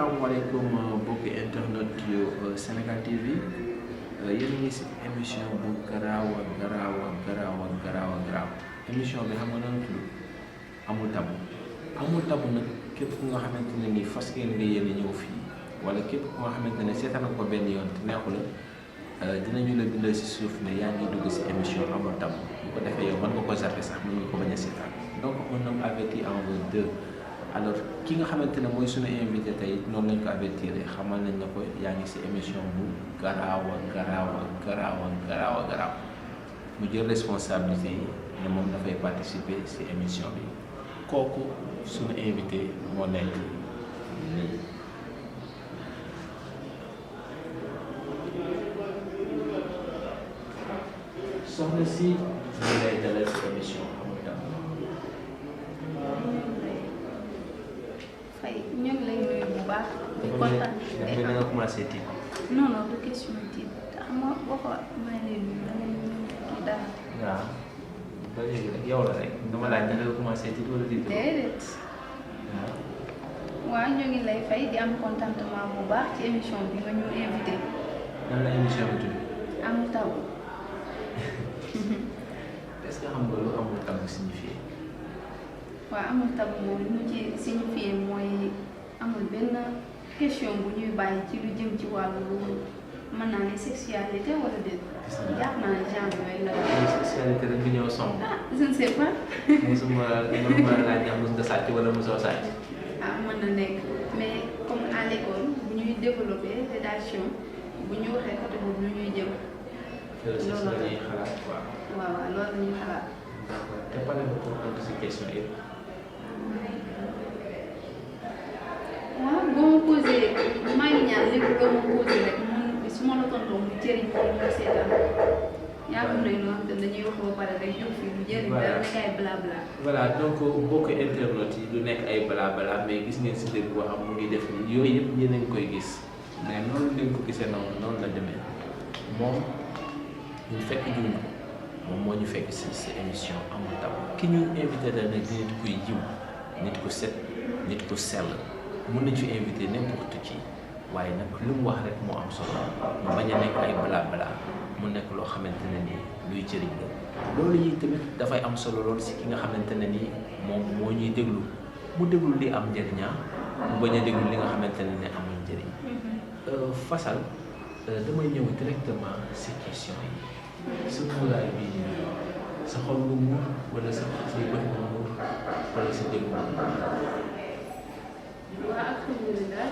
salaamaaleykum mbokki internet yu Sénégal TV yéen a ngi si émission bu garaaw émission bi xam nga nan tudd amul tabu nag képp ku nga xamante ne nii fas yéene nga yéen ñëw fii wala képp ku nga xamante ne seetaan ko benn yoon te neexu la dinañu la bindal si suuf ne yaa ngi dugg si émission amul tabu bu ko defee yow mën nga ko zappé sax mën nga ko bañ a seetaan donc un homme averti en vaut deux. Alors ki nga xamante ne mooy suñu invité tey noonu lañ ko avertir xamal nañ ne ko yaa ngi si émission bu garaaw mu jël responsabilité yi ne moom dafay participer si émission bi kooku suñu invité moo nekk nii. soxna si ñu lay dalal si émission amul tabu. ñu ngi lay nuyu bu baax. di kontaan dafa nga commencé tiit. non du question tiit xam nga boo ko may lay nuyu da ngay kii dara. waaw ba léegi rek yow la rek dama laaj da nga commencé tiit wala tiit. déedéet. waaw ñu ngi lay fay di am contentement bu baax ci émission bi nga ñu invité. nan la émission bi tudd. amul tabu. est-ce que xam nga lu amul tabu signifie. waaw amul tabu moom li mu ci signifié mooy amul benn question bu ñuy bàyyi ci lu jëm ci wàllu mën naa ne sexualité wala déet. jàpp naa ne genre yooyu la. sexualité rek bi ñëw somb. je ne sais pas. mënuma laaj ndax mos nga sàcc wala mosoo sàcc. mën na nekk mais comme à l'école bu ñuy développer rédaction bu ñu waxee côté boobu lu ñuy jëm. loolu la ñuy xalaat quoi. waaw loolu la ñuy xalaat. d'accord te pare nga pour tontu si question yi. waaw boo ma posé maa ngi ñaan lépp loo ma posé rek su ma la tontoo mu jëriñ ko ñu seetaan yaa ngi lay noonu te dañuy wax ba pare rek jóg fii lu jëriñ dara nekk ay blabla. voilà donc mbokk internet yi du nekk ay blabla mais gis ngeen si dégg boo xam mu ngi def nii yooyu yëpp yéen a ngi koy gis mais noonu ngeen ko gisee noonu la demee moom ñu fekk juñ ko moom moo ñu fekk si émission amul tabu ki ñu invité da nag nit kuy jiw nit ku set nit ku sell mun nañ fi invité n'importe qui waaye nag lu mu wax rek moo am solo mu bañ a nekk ay blabla mu nekk loo xamante ne nii luy jëriñ la loolu yi tamit dafay am solo loolu si ki nga xamante ne nii moom moo ñuy déglu mu déglu li am njëriñaa mu bañ a déglu li nga xamante ne ni amul njëriñ. Fasal damay ñëw directement si question yi sa muuraay bi sa xol nga muur wala sa say bët nga muur wala sa déglu nga muur. waaw alhamdulilah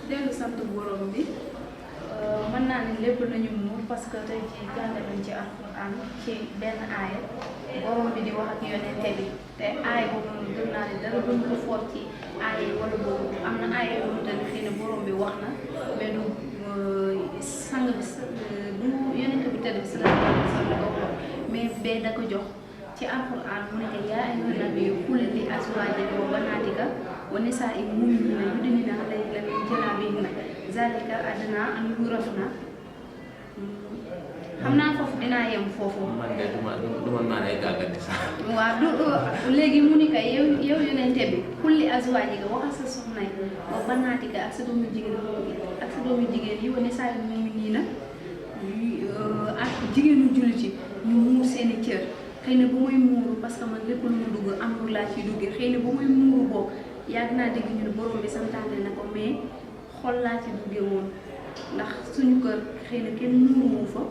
dellu sant borom bi mën naa ne lépp nañu muur parce que tey jii jàng nañ ci alxuraan ci benn aaya borom bi di wax ak yonente bi te aaya boobu noonu gëm naa ne dara duñ ko foot ci aaya yi wala boobu am na aaya yoo xamante ne xëy na borom bi wax na mais du sang bi du yonente bi tëdd bi si la ko wax mais bee da ko jox ci alxuraan mu ne ko yaa ayyuhan nabiyyu qul li azwaajika wa banaatika wa nisaa'i l-mu'miniina yudniina alayhinna min jalaabiibihinna zaalika adnaa an yu'rafna xam naa foofu dinaa yem foofu. man de du ma naan ay gàggante sax. waaw du léegi mu ni kay yow yonente bi qul li azwaajika waxal sa soxna yi wa banaatika ak sa doomu jigéen yi wa nisaa'i l-mu'miniina ak jigéenu jullit yi ñu muur seeni cër. xëy na bu muy muuru parce que man lépp lu mu dugg amul laa ciy duggee xëy na bu muy muuru boobu yàgg naa dégg ñu ne borom bi santaane na ko mais xol laa ci duggee woon ndax suñu kër xëy na kenn muuruwu fa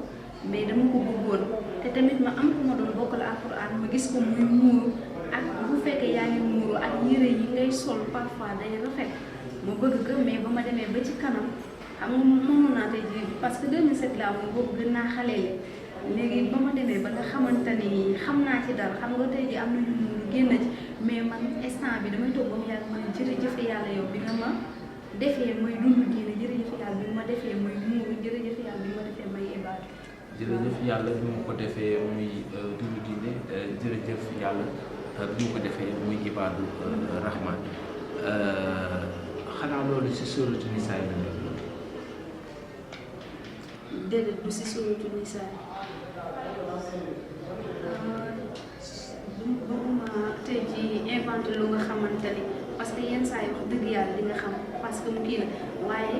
mais dama ko bëggoon te tamit ma am ko ma doon bokkal alxuraan ma gis ko muy muuru ak bu fekkee yaa ngi muuru ak yére yi ngay sol parfois day rafet ma bëgg ko mais ba ma demee ba ci kanam xam nga mënoon naa tey jii parce que 2007 laa moom boobu gën naa xaleele léegi ba ma demee ba nga xamante ni xam naa ci dara xam nga tey jii am nañu mu génn ci mais man instant bi damay toog ba mu yàgg man jërëjëf yàlla yow bi nga ma defee mooy dund diine jërëjëf yàlla bi ma defee mooy muuru jërëjëf yàlla bi ma defee may ibaadu. jërëjëf yàlla bi ma ko defee muy dund diine jërëjëf yàlla bi ma ko defee muy ibaadu rahman xanaa loolu si suuratu Nisaa la nekk. déedéet du si suuratu Nisaa bëgguma tey jii inventé lu nga xamante ni parce que yenn saa yi wax dëgg yàlla di nga xam parce que mu kii la waaye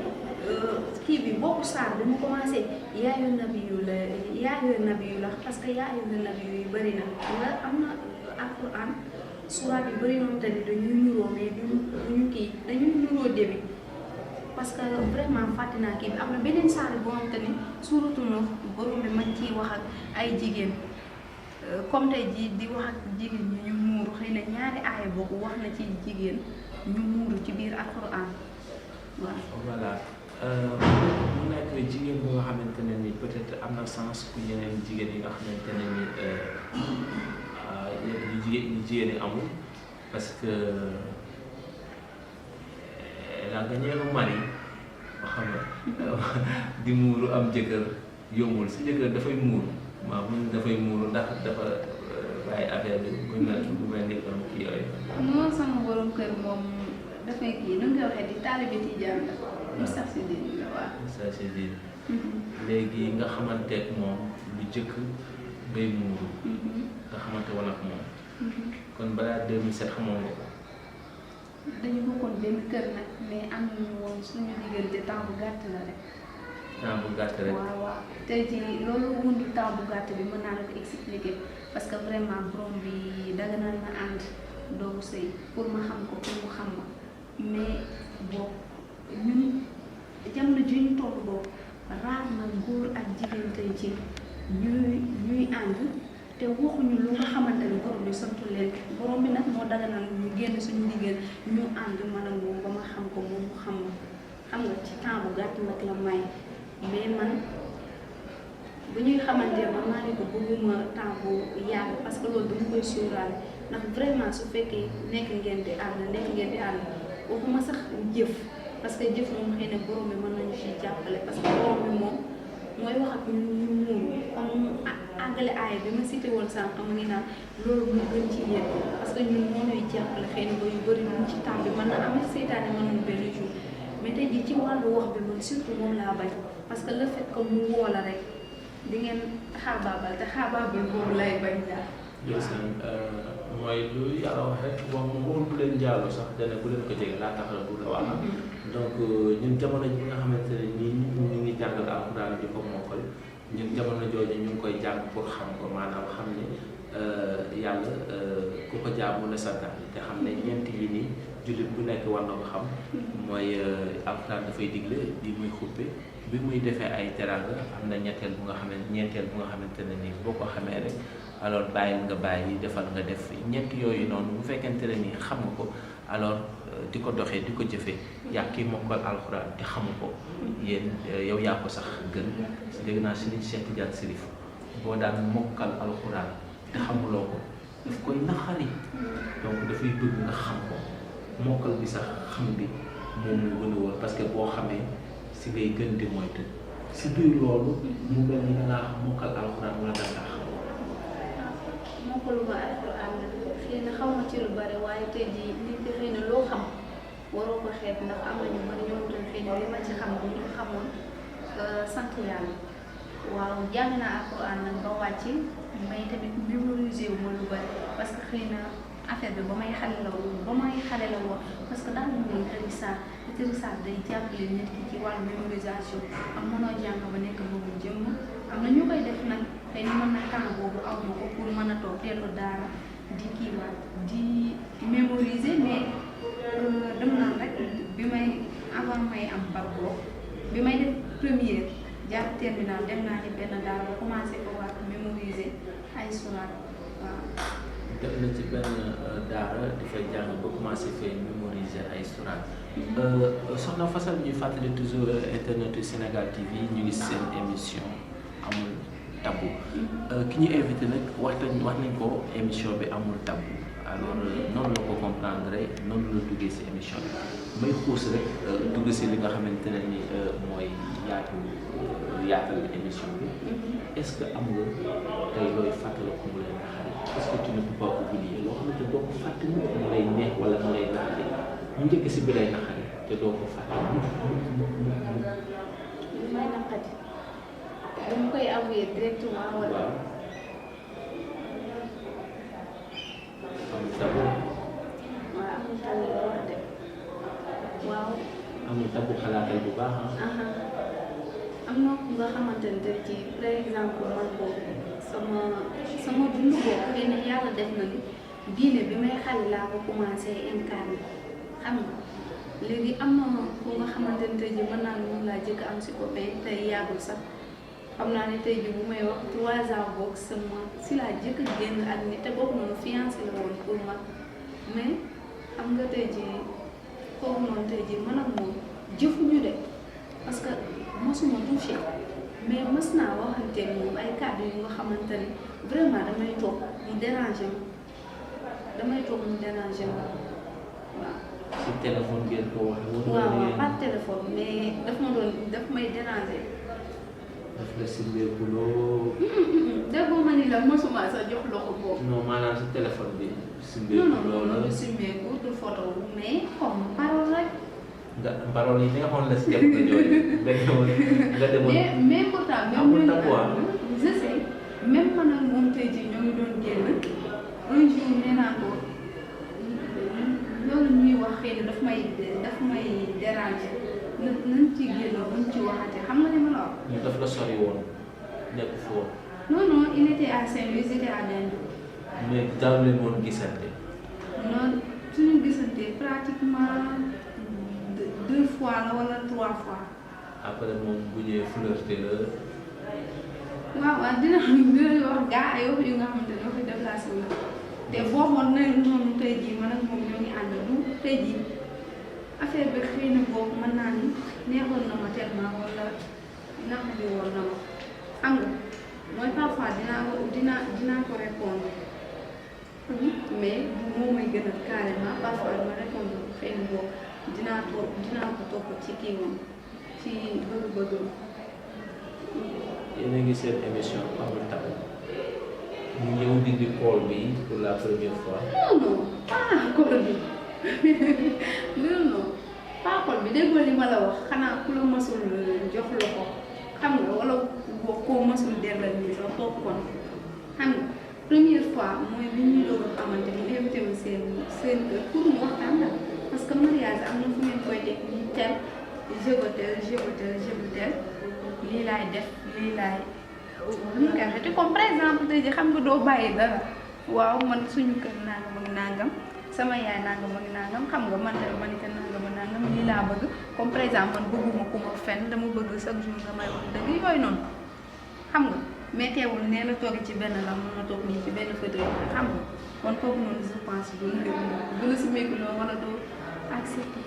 kii bi boppu saar bi mu commencé yaayu nabiyu la parce que yaayu nabiyu yi bëri na nga am na alquran suuraat yu bëri noonu tamit dañuy nuroo mais duñu kii dañuy nuroo début parce que vraiment fàtte naa kii bi am na beneen saar boo xamante ni suuratu Nuux borom bi mag ciy wax ak ay jigéen comme tey jii di wax ak jigéen ñi ñu muuru xëy na ñaari aaya boobu wax na ci jigéen ñu muuru ci biir alquran waaw. voilà mu nekk jigéen bu nga xamante ne ni peut-être am na sens ku yeneen jigéen yi nga xamante ne ni ñu jigéen yi amul parce que la nga ñeenu mari ba xam nga di muuru am jëkkër yombul si jëkkër dafay muuru waaw mun dafay muuru ndax dafa bàyyi affaire bi bu mel ni doon kii yooyu. non sama borom kër moom dafay kii nu nga waxee di taalibe Tijaan la Moussa Sidine la waaw. Moussa Sidine. léegi nga xamanteeg moom lu jëkk ngay muuru. nga xamante woon ak moom. kon balaa 2007 xamoon nga ko. dañu bokkoon benn kër nag mais am nañu woon suñu diggante temps bu gàtt la rek. temps bu gàtt rek waaw waaw tey jii loolu wundi temps bu gàtt bi mën naa la ko expliquer parce que vraiment borom bi daganal na ànd doomu sëy pour ma xam ko pour mu xam ma mais boobu ñun jamono ji ñu toll boobu raar na góor ak jigéen tey ci ñuy ànd te waxuñu lu nga xamante ni borom bi santu leen borom bi nag moo daganal ñu génn suñu diggéen ñu ànd man ak moom ba ma xam ko moom mu xam ma xam nga ci temps bu gàtt nag la may mais man bu ñuy xamante man maa ne ko bëgguma temps bu yàgg parce que loolu dama koy sóoraale ndax vraiment su fekkee nekk ngeen di ànd waxuma sax jëf parce que jëf moom xëy na borom bi mën nañu ciy jàppale parce que borom bi moom mooy wax ak ñun ñu muum comme àggale aaya bi ma cité woon sànq mu ngi naan loolu moo gën ci yéen parce que ñun moo ñuy jàppale xëy na ba yu bëri ñu ci temps bi mën na am seytaane mën nañu benn jour mais tey jii ci wàllu wax bi man surtout moom laa bañ parce que le fait que mu woo la rek di ngeen xaabaabal te xaabaabal boobu lay bañ daal. jërëjëf mooy lu yàlla wax rek wax moom bu leen jaalu sax dana bu leen ko jege laa tax la bu la wax donc ñun jamono ji nga xamante ne nii ñu ngi jàngal alxuraan di ko mokkal ñun jamono jooju ñu ngi koy jàng pour xam ko maanaam xam ne yàlla ku ko jaamu la santaane te xam ne ñeent yi nii jullit bu nekk war na ko xam mooy alxuraan dafay digle di muy xuppe bi muy defee ay teraanga am na ñeenteel bu nga xamante ne nii boo ko xamee rek alors bàyyil nga bàyyi defal nga def ñett yooyu noonu bu fekkente ne nii xam nga ko alors di ko doxee di ko jëfee yaa kii mokkal alxuraan te xamu ko yéen yow yaa ko sax gën dégg naa Serigne Cheikh Tidiane Chérif boo daan mokkal alxuraan te xamuloo ko daf koy naxari donc dafay bëgg nga xam ko mokkal bi sax xam bi moom mu gën a wóor parce que boo xamee si ngay gën di moytu si biir loolu mu mel ni dangaa xam mokkal alxuraan wala dangaa xam. mokkaluma alxuraan xëy na xaw ma ci lu bare waaye tey jii nit ki xëy na loo xam waroo ko xeeb ndax am na ñu bari ñoom tamit xëy na li ma ci xam bu ñu xamoon sant yàlla waaw jàng naa alxuraan nag ba wàcc may tamit mémoriser wu ma lu bari parce que xëy na affaire bi ba may xale la woon parce que daal ñu ngi tërisaat day jàppale nit ki ci wàllu mémorisation am mënoo jàng ba nekk boobu jëmm am na ñu koy def nag xëy na mën na temps boobu aw ma ko pour mën a toog teelu daara di kiiwaat di mémoriser mais dem naan rek bi may avant may am bac boobu bi may def première jàpp terminal dem naa ci benn daara ba commencé ko waat mémoriser ay suraat waaw. def na ci benn daara dafay jàng ba commencé fay mémoriser ay suraat soxna Fassal ñuy fàttali toujours internet Sénégal TV ñu ngi seen émission amul tabou ki ñu invité nag wax nañ ko émission bi amul tabou alors noonu la ko comprendre noonu la duggee si émission bi may xuus rek dugg si li nga xamante ne ni mooy yaatal émission bi est-ce que am nga tey looy fàttaliku mu lay naxari est-ce que tu ne peux pas oublier loo xamante doo ko fàtte mu lay neex wala mu lay naxari mu njëkk si bi lay naxari te doo ko fàtte li may naqari dama koy avouer directement wala. waaw am tabou. waaw xamante ne wax de waaw. amul tabu xalaatal bu baax am na ku nga xamante ne tey ci par exemple man boobu sama dund boobu xëy na yàlla def na ni diine bi may xale laa ko commencé incarné xam nga léegi am na ku nga xamante ne tey ji mën naa ne moom laa jëkk am si copain tey yàggul sax xam naa ne tey ji bu may wax 3 ans boog sama si laa jëkk génn ak ni te boobu noonu fiancé la woon pour man mais xam nga tey ji foofu noonu tey ji man ak moom jëfuñu de parce que mosuma touché mais mës naa waxante moom ay kàddu yu nga xamante ne vraiment damay toog mu déranger ma waaw. si téléphone ngeen ko wax. waaw pas téléphone mais daf may déranger. daf la simbeekuloo. déggoo ma ni la mosuma sa jox loxo boobu. non maanaam si téléphone bi. simbeekuloo la non du simbeeku du photo mais comme parole rek. nga parole yi neexoon la si jamono jooju nga demoon. mais pourtant même amul ñooñu tabu je sais même man ak moom tey jii ñoo ngi doon génn un jour nee naa ko loolu ñuy wax xëy na daf may déranger nañ ci génn buñ ci waxate xam nga ni ma la wax. ñu daf la sori woon nekk foofu. non il était à Saint-Louis j'étais à Dendou. mais daaw leen woon gisante. non suñu gisante pratiquement 2 fois la wala 3 fois. après moom bu ñëwee flirté la. waaw dina wax gaa ay wax yu nga xamante ne waxi déplacé wu te booboon na noonu tey jii man ak moom ñoo ngi ànd du tey jii affaire bi xëy na boobu mën naa ni neexoon na ma tellement wala naqari woon na ma xam nga mooy parfois dinaa ko répondre mais moo may gën a carrément parfois ma répondre xëy na boobu dinaa ko topp ci kii woon ci bëgg-bëggam. yéen a ngi seen émission amul tabu ñu ñëw dindi kool bi pour la première fois. non pas kool bi non pas kool bi déggoo li ma la wax xanaa ku la mësul jox loxo xam nga wala koo mësul delloo nii sax toog kon xam nga première fois mooy bi ñuy doog a xamante ni invité ma seen kër pour mu waxtaan la parce que mariage am na fu ngeen koy teg ñu tel je veux tel lii laay def lii laay ñu koy waxee te comme par exemple tey jii xam nga doo bàyyi dara waaw man suñu kër nangam ak nangam sama yaay nangam ak nangam xam nga man ka nangam ak nangam lii laa bëgg comme par exemple man bëgguma ku ma fenn dama bëgg chaque jour nga may wax dëgg yooyu noonu xam nga mais teewul nee na toog ci benn la mën na toog nii ci benn fauteuil xam nga kon kooku noonu je pense bu la si mékkuloo wala doo accepté.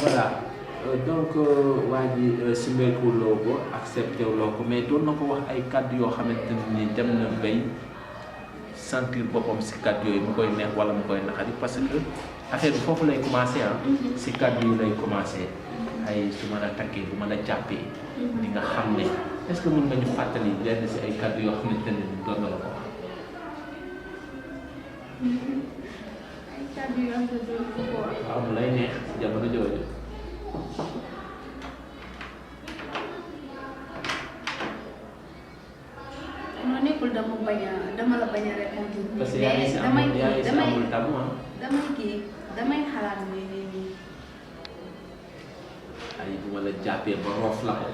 voilà donc waa ji simbeekuloo ko accepté loo ko mais doon na ko wax ay kàddu yoo xamante ni dem na bay sentir boppam si kàddu yooyu mu koy neex wala mu koy naxari parce que affaire bi foofu lay commencé si kàddu yi lay commencé ay su ma la takkee bu ma la jàppee di nga xam ne est-ce que mën nga ñu fàttali lenn si ay kàddu yoo xamante ne doon na la ko wax. ay kàddu yoo xam ne doon na ko wax. waaw mu lay neex si jamono jooju. non nekkul dama la bañ a répondre. parce que yaa ngi si amul tabu damay xalaat nii. ay bu ma la jàppee ba roof la ko.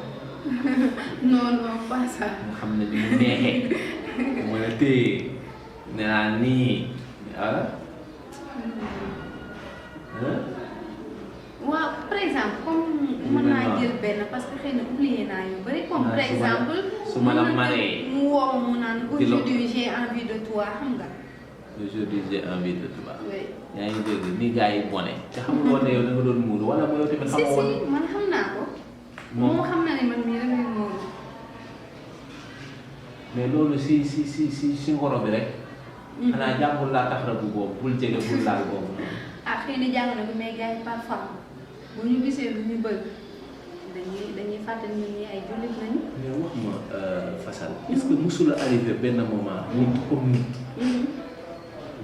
non pas ça. nga xam ne ni mu neexee bu ma la téye nee naa nii voilà. waaw par exemple comme mën naa jël benn parce que xëy na oublié naa yu bëri comme par exemple su ma la maree mu woo mu naan aujourd'hui j'ai envie de toi xam nga. aujourd'hui j'ai envie de toi. oui yaa ngi dégg ni gars yi bone te xam nga woon ne yow da nga doon muuru wala mooy yow tamit xam nga woon. si man xam naa ko. moom xam na ne man mii rek muuru. mais loolu si ngoro bi rek. xanaa jàppul laa tax rabu boobu bul jege bul laal boobu. ah xëy na jàng na ko mais gars yi parfois bu ñu gisee lu ñu bëgg dañuy fàtte nit ñi ay jullit lañu. mais wax ma Fassal est-ce que mosula arrivé benn moment mu comme nit.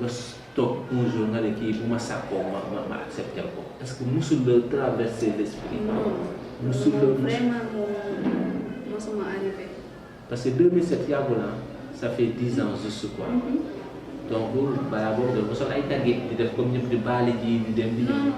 nga toog un jour nga ne kii bu ma sàkkoo ma accepté ko est-ce que mosul la traverser l'esprit. mosul la vraiment mosuma arrivé. parce que 2007 yàggu na ça fait 10 ans juste quoi. donc balaa boobu doon mosal ay daggit di def comme ñëpp di baali ji di dem di non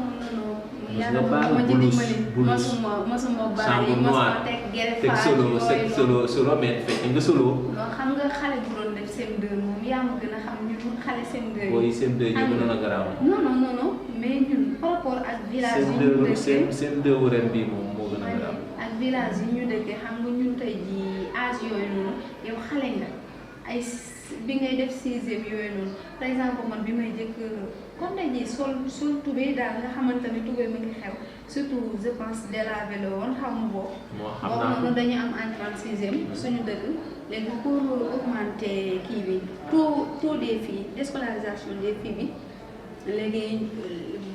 yàlla ma ci dimbali masuma baali masuma teg teg greffage solo mais fekk nga solo. non xam nga xale bu doon def CM2 moom yaa ma gën a xam ñun xale CM2 yi. booy CM2 ñu mënoon a garaaw. non mais ñun par rapport ak village yi ñu dëkkee CM2 wu ren bii moom moo gën a garaaw. ak village yi ñu dëkkee xam nga ñun tey jii âge yooyu noonu yow xale nga ay bi ngay def 6e yooyu noonu par exemple man bi may jëkk comme tey jii sol tubéy daal nga xamante ne tubéy mu ngi xew surtout je pense délavé la woon xaw ma boobu. moo xam naa noonu dañu am entrée en 6e suñu dëkk léegi pour augmenter kii bi taux des filles déscolarisation des filles bi léegi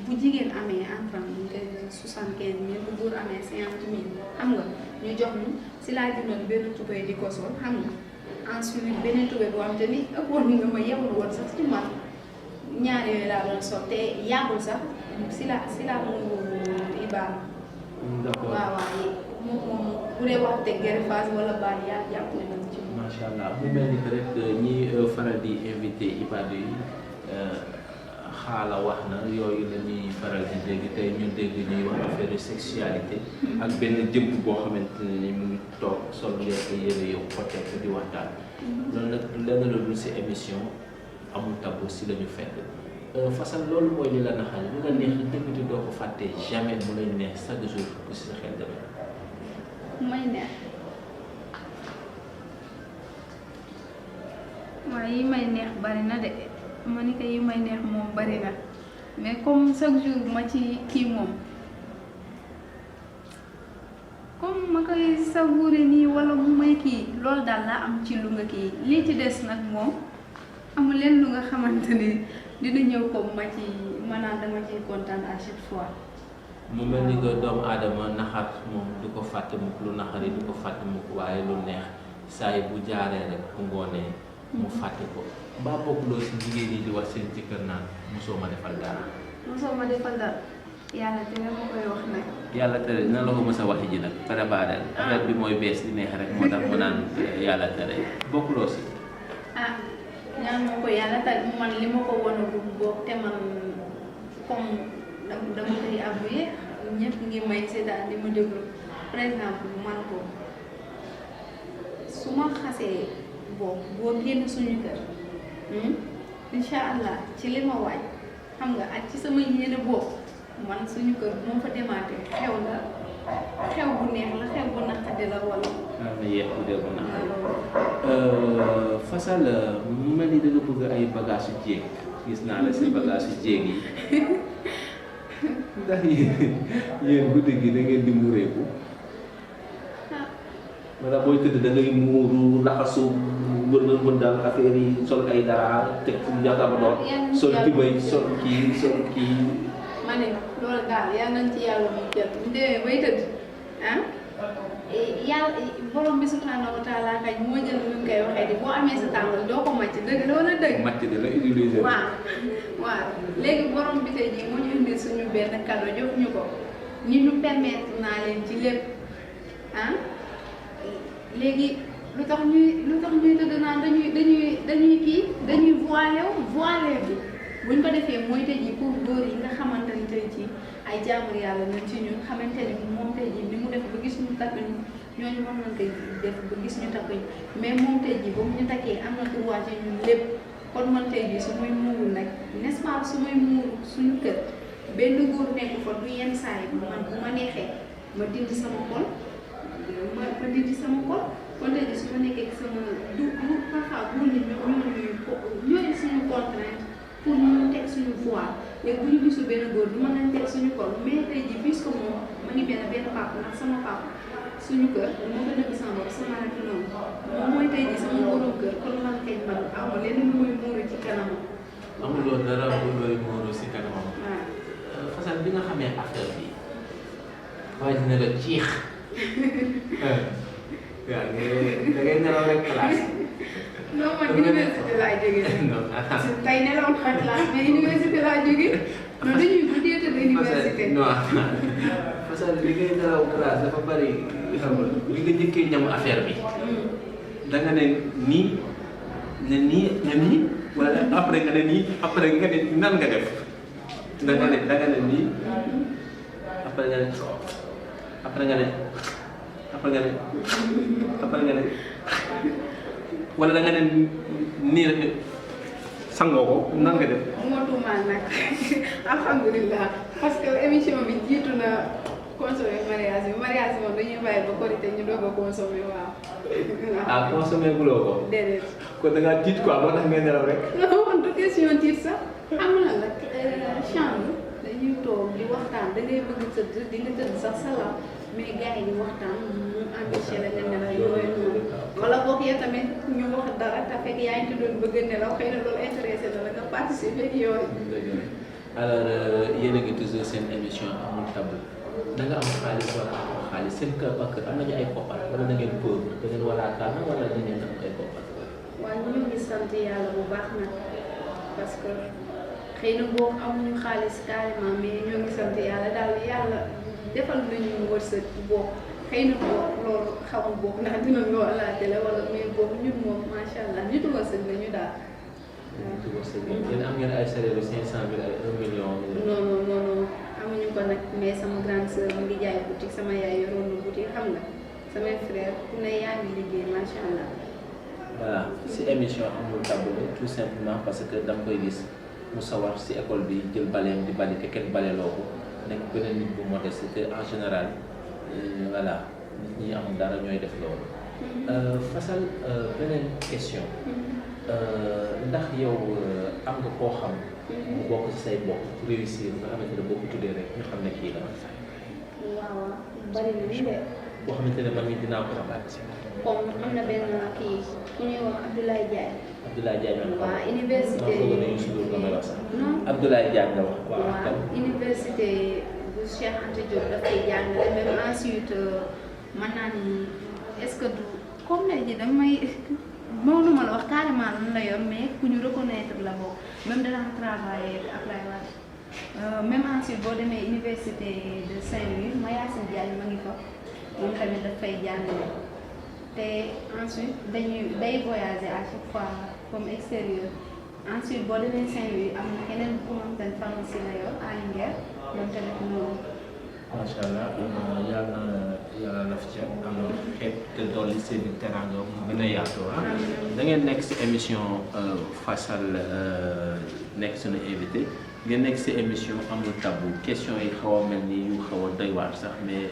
bu jigéen amee entrée ñu koy 75 000 bu góor amee 50 000 xam nga ñu jox ñu si laa jëndoon benn tubéy di ko sol xam nga ensuite beneen tubéy boo xam te ni ëppoon nga ma yemul woon sax ci man ñaar yooyu laa doon sol te yàggul sax si la mu ibaam. d'accord waaw moom bu dee wax te greffage wala baal yaa jàppale nañ ci. macha allah mu mel ni que rek ñi faral di invité ibaadu yi xaala wax na yooyu la ñuy faral di dégg tey ñu dégg ñuy wax affaire sexualité ak benn jëmm boo xamante ne ni mu ngi toog sol yére yow peut-être di waxtaan. loolu nag lenn la dul si émission amul tabu si la ñu fekk façon loolu mooy li la naxal li la neex dëgg te doo ko fàtte jamais mu lay neex chaque jour bu si sa xel demee. may neex waaye yi may neex bari na de ma ni ko yi may neex moom bari na mais comme chaque jour ma ci kii moom comme ma koy savouré nii wala mu may kii loolu daal laa am ci lu nga kii lii ci des nag moom amul leen lu nga xamante ni dina ñëw comme ma ci maanaam dama ciy kontaan à chaque fois. mu mel ni que doomu aadama naxar moom du ko fàtte mukk lu naxari du ko fàtte mukk waaye lu neex saa yi bu jaaree rek bu ngoonee mu fàtte ko mbaa bokkuloo si jigéen yi di wax seen jëkkër naan mosoo ma defal dara. mosoo ma defal dara yàlla tere ma koy wax nag. yàlla tere dina la ko mos a waxi ji nag préparé affaire bi mooy bees di neex rek moo tax mu naan yàlla tere bokkuloo si. ñaan ma ko yàlla tag man li ma ko wan a boobu te man comme dama koy avoué ñëpp ngi may seetaan di ma déglu par exemple man ko su ma xasee boo génn suñu kër incha allah ci li ma waaj xam nga ak ci sama yéene boobu man suñu kër moo fa demaatee xew la xew bu neex la xew bu naqadi la wala. na yéex bu dee bu naqadi. Fasal mu mel ni da nga bëgg ay bagages yu jéeg gis naa la si bagages yu jéeg yi ndax yéen guddi gi da ngeen di muureeku. maanaam booy tëdd da ngay muuru laxasu mën daal affaire yi sol ay dara teg ci njàngam sol tibay sol kii. ma ne loolu daal yal nañ ci yàlla muy jël bu demee bay tëdd yàlla borom bi subhanahu wa taala kañ moo jël nu mu koy waxee di boo amee sa tàngal doo ko màcc dëgg la wala dëgg. màcc de la utiliser. waaw léegi borom bi tey jii moo ñu indil suñu benn cadeau jox ñu ko ñu ñu permettre naa leen ci lépp léegi lu tax ñuy tëdd naan dañuy kii dañuy voilé bi. buñ ko defee mooy tey jii pour góor yi nga xamante ni tey jii ay jaamu yàlla nañ ci ñun xamante ni moom tey jii ni mu def ba gis ñu takk ñu ñooñu mën nañ koy def ba gis ñu takk ñu mais moom tey jii ba mu ñu takkee am na droit ci ñun lépp kon man tey jii su may muuru nag n'est-ce pas su may muuru suñu kër benn góor nekk fa du yenn saa yi man bu ma neexee ma dindi sama xol ma dindi sama xol kon tey jii su ma nekkee sama du parfois góor ñi ñooy suñu contrainte pour ñu teg suñu voix léegi bu ñu gisul benn góor du mën nañ teg suñu kol mais tey jii puisque moom ma ngi benn papa ndax sama papa suñu kër moo ko nëbbi sama bopp sama rakk noonu moom mooy tey jii sama borom kër kon man kay man aw ma lenn lu muy muuru ci kanamam. amuloo dara bu looy muuru si kanamam. waaw façon bi nga xamee affaire bi waaye dina la ciix. waaw da ngay nelaw rek classe. non man université laa jógee. non tey nelaw na classe mais université laa jógee. non dañuy guddee te université. non parce que li ngay nelaw classe dafa bari xam nga li nga njëkkee ñam affaire bi. da nga ne nii wala après nga ne nii après nga ne nan nga def da nga ne nii après nga ne wala da nga ne nii rek sangoo ko nan nga def. moo tuumaal nag alhamdulilah parce que émission bi jiitu na consommer mariage bi moom dañuy bàyyi ba korité ñu doog a consommer waaw. ah consommer guloo ko. déedéet. kon da ngaa tiit quoi moo tax ngay nelaw rek. non du question tiit sax am na nag chambre dañuy toog di waxtaan da ngay bëgg tëdd di nga tëdd sax salaam mais gars yi di waxtaan mu empêché la nga nelaw yooyu noonu wala boog yow tamit ñu wax dara te fekk yaa ngi doon bëgg a nelaw xëy na loolu intéressé na la nga participer ak yooyu. alors yéen a ngi toujours seen émission amul tabou da nga am xaalis wala amoo xaalis seen kër ba kër am nañu ay koppar wala da ngeen pauvre da ngeen walaakaana wala da ngeen am ay koppar. waaw ñu ngi sant yàlla bu baax nag parce que xëy na boo amuñu xaalis carrément mais ñoo ngi sant yàlla daal yàlla defal nañu wërsëg boobu xëy na boobu loolu xamul boobu ndax dinañ ko laajte la wala mais boobu ñun moom macha allah nitu wërsëg nañu daal. nitu wërsëg yéen am ngeen ay salaire 500 000 ay 1 million. non amuñu ko nag mais sama grande sœur mu ngi jaay boutique sama yaay yoroon na boutique xam nga samay frère ku ne yaa ngi liggéey macha allah. voilà si émission amul tabou tout simplement parce que da nga koy gis mu sawar si école bi jël baleem di bali te kenn baleloo ko nekk beneen nit bu modeste te en général voilà nit ñi am dara ñooy def loolu. Fassal beneen question ndax yow am nga koo xam mu bokk ci say bokk réussir nga xamante ne boo ko tuddee rek ñu xam ne kii la. waaw bari na ni de. boo xamante ne man mii dinaa ko rabaat. comme am na benn kii ku ñuy wax Abdoulaye Diagne. Abdoulaye Diagne man. waaw université non Abdoulaye Diagne nga wax. waaw université bu Cheikh Anta Diop dafay jàngale même ensuite mën naa ni est-ce que du comme léegi damay mënuma la wax carrément lan la yor mais ku ñu reconnaître la boobu même danaa travailler ak Abdoulaye Wade même ensuite boo demee université de Saint-Louis Mayacine Diagne ma ngi fa moom tamit dafay jàngale. te ensuite day voyager à chaque fois comme extérieur ensuite boo demee Saint-Louis am na keneen ku nga xamante ne pharmacie la yor à Linguère moom tamit noonu. macha allah yàlla na fi ca am xeet te dolli seen i teraanga mu gën a yaatu da ngeen nekk si émission Fassal nekk suñu invité ngeen nekk si émission amul tabou question yi xaw a mel ni yu xaw a doy waar sax mais